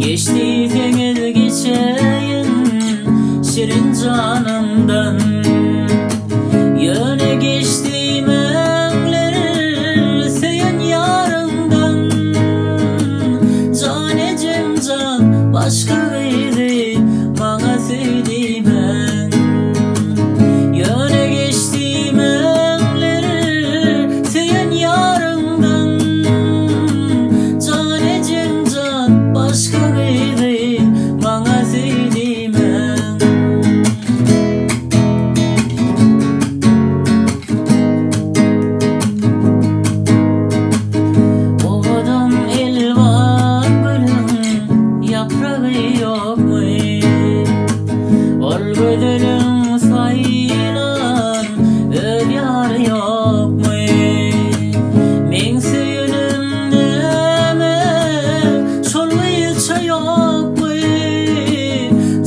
Geç diýseňiz geçeýin şirin janymdan. Ýöne geç diýmäňler söýen ýaryňdan. Jan ejem jan başga gyzy maňa söý diýmäň. Ýöne geç diýmäňler söýen ýaryňdan. Jan ejem jan başga gyzy maňa söý diýmäň. Owadan elwan gülüň ýapragy ýokmy? Ol gözeliň saýlan öz ýary ýokmy? Meň söýenim näme, şol gyzça ýokmy?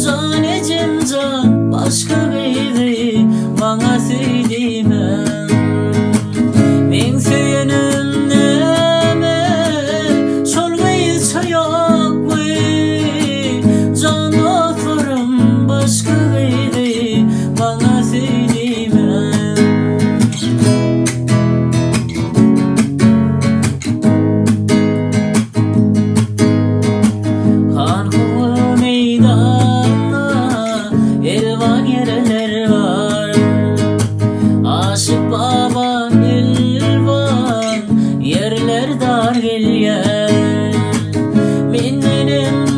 Jan ejem jan, başga gyzy maňa söý diýmäň. Meň söýenim näme, şol gyzça ýokmy? Jan dostlarym, başga gyzy maňa söý diýmäň. Hanhowa meýdanda elwan ýerler bar. Aşyk baba elwan ýerler dar gelýär. Mendenem.